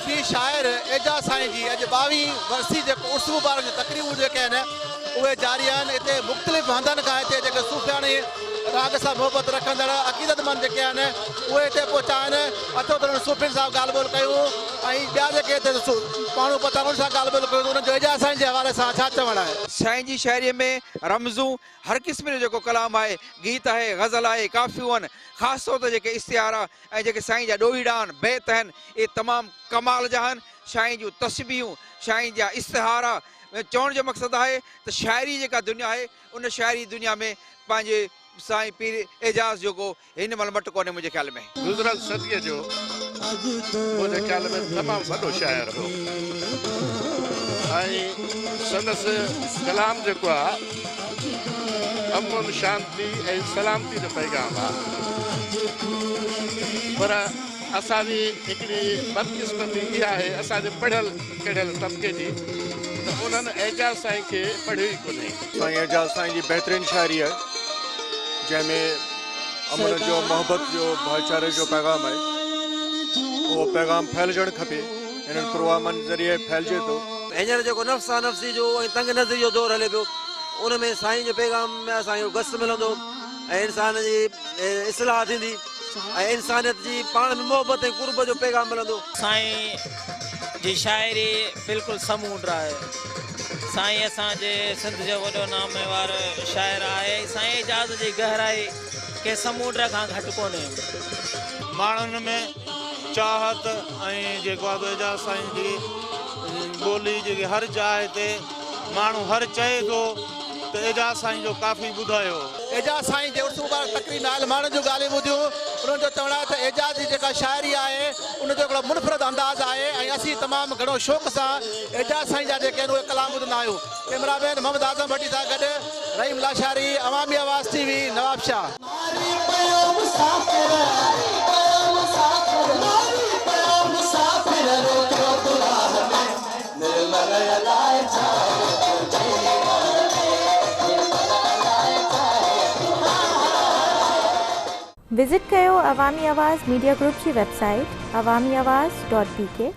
صوفي شاعر اعجاز سائين جي اڄ ٻاويهين ورسي جيڪو عرس مبارڪ جون تقريبون جيڪي آهن اهي جاري آهن اتي مختلف هنڌن کان هتي جيڪي صوفياڻي راڳ سان محبت رکندڙ عقيدتمند جيڪي آهن اهي هتي پهتا آهن اچو ته انهن صوفين سان ڳالهه ٻولهه ڪيون ۽ ٻيا جيڪي هتي ماڻهو پهتا آهن انهن سان ڳالهه ٻولهه ڪيون ته انهن جو اعجاز سائين جي حوالي سان ڇا چوڻ آهي. سائين جي شاعريء ۾ رمزون، هر قسم جو جيڪو ڪلام آهي، گيت آهي، غزل آهي، ڪافيون آهن، خاص طور تي جيڪي استعارا ۽ جيڪي سائين جا ڏوهيڙا آهن، بيت آهن، اهي تمام ڪمال جا آهن. سائين جون تسبيحون، سائين جا استعارا، چوڻ جو مقصد آهي ته شاعري جيڪا دنيا آهي، ان شاعري دنيا ۾ پنهنجي سائين پير اعجاز جو ڪو هن مهل مٽ ڪونهي منهنجي خيال ۾. گذريل صديء جو منهنجي خيال ۾ تمام وڏو شاعر هو ۽ سندس ڪلام جيڪو آ امن، شانتي ۽ سلامتي جو پيغام آ پر اسان جي هڪڙي بدقسمتي اها آهي اسان جي پڙهيل ڪڙهيل طبقي جي ته انهن اعجاز سائين کي پڙهيو ئي ڪونهي. سائين اعجاز سائين جي بهترين شاعري آهي جنهن ۾ امن جو محبت جو ڀائيچاري جو پيغام آهي اهو پيغام ڦهلجڻ کپي انهن پروگرامن ذريعي ڦهلجي ٿو. هينئر جيڪو نفسا نفسي جو ۽ تنگ نظري جو دور هلي پيو ان ۾ سائين جي پيغام ۾ اسان کي گس ملندو ۽ انسان جي اصلاح ٿيندي ۽ انسانيت جي پاڻ ۾ محبت ۽ قرب جو پيغام ملندو. سائين جي شاعري بلڪل سمونڊ آهي. سائين اسان جي سنڌ جو وڏو ناميوار شاعر آهي. سائين اعجاز جي گهرائي ڪنهن سمونڊ کان گهٽ ڪونهي. ماڻهن ۾ چاهت ۽ جيڪو آهي اعجاز سائين جي ٻولي جيڪي هر جاء تي ماڻهو هر چئي ٿو ته اعجاز سائين جو ڪافي ٻڌايو. اعجاز سائين جي عرس مبارڪ تقريب ۾ آيل ماڻهن جون ڳالهيون ٻڌيون انهن جو چوڻ آهي ته اعجاز جي جيڪا شاعري آهي ان جو هڪڙو منفرد انداز آهي ۽ اسين تمام گهڻو شوق سان اعجاز سائين جا جيڪي آهن اهي ڪلام ٻڌندا آهيون ڪئميرا مين محمد اعظم ڀٽي سان گڏ رحيم لاشاري عوامي آواز ٽي وي نوابشاهه. وزٽ ڪيو عوامي آواز ميڊيا گروپ جي website Awami Awaz dot B K.